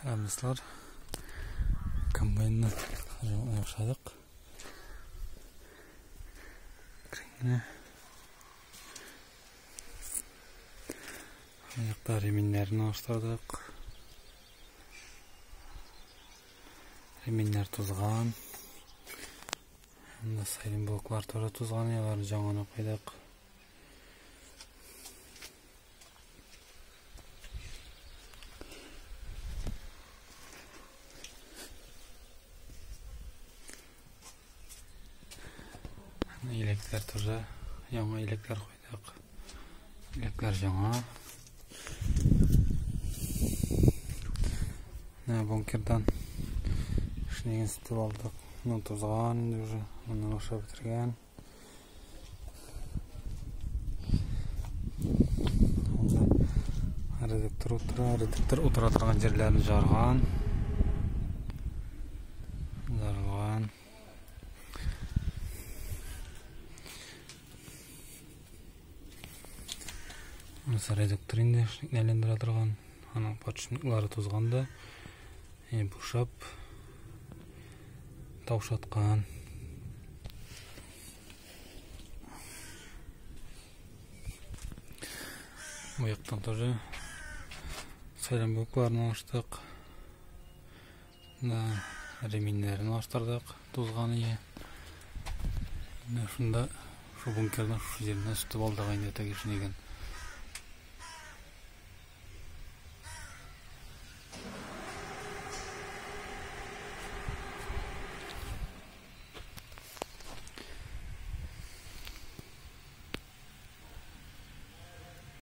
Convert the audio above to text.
Сәлам, дуслар. Комбайнны ремонтлашадык. Кергенә. Аяқта ременьнәрен алыштырдык. Ременьнәр тузган. Анда сайлен блоклар тоже тузган, аларны жаңаны куйдык. Илекләр тоже яңа илекләр куйдык. Илекләр яңа. Менә бункердан шнеген сатып алдык. Моны тузган инде уже, моны ашап бетергән. Редуктор утыра, редуктор утыра торган җирләрен жарган. Жарылган. Монысы редуктор инде әйләндерә торган. Аның подшипниклары тузган да, бушап таушаткан. Бу яктан тоже сайлам блокларын алыштык. Да, реминнәрен алыштырдык, тузган ие. Менә шунда шу бункерның шушы җиреннән сүтеп алдык инде теге шнеген.